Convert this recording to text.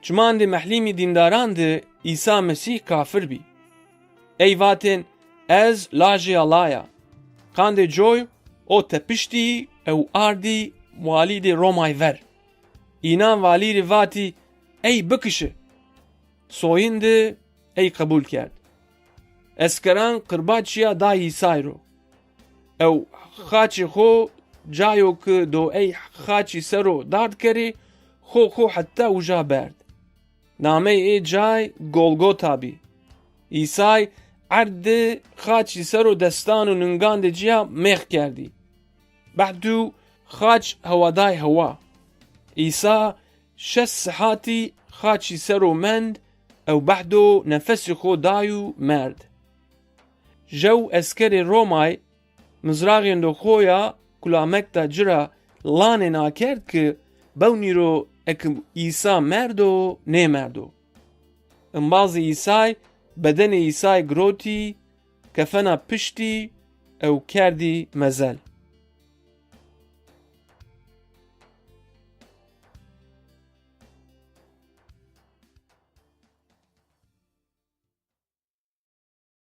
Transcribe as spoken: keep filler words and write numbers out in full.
Şimandê mehlîmî dîndaran de Îsa Mesîh kafir bî. Ey vatên, "Ez lajê Ella ya." Qandê coy o tepiştî ew ardî walîdê Romay ver. Înan walî rê vatî, "Ey bikişi." Soyin de ey qebûl kerd. Eskeran qirbaçîya day Îsay ro. Ew xaçê xo cayo ki do ey xaçî ser o dard kerê, xo xo heta uja berd. Namey ê cay Golgota bî. Îsay erd de xaçî ser o destan û ningan de cîya mêx kerdî. Behdo xaç hewaday hewa. Îsa şeş sihatî xaçî ser o mend ew behdo nefesî xo day û merd. Jew eskerê Romay mizraxêndo xo ya kulamekta ci ra lanên akerd ki bewnîro eki Îsa merdo nêmerdo. Imbazê Îsay bedenê Îsay girotî, kefena piştî ew kerdî mezel.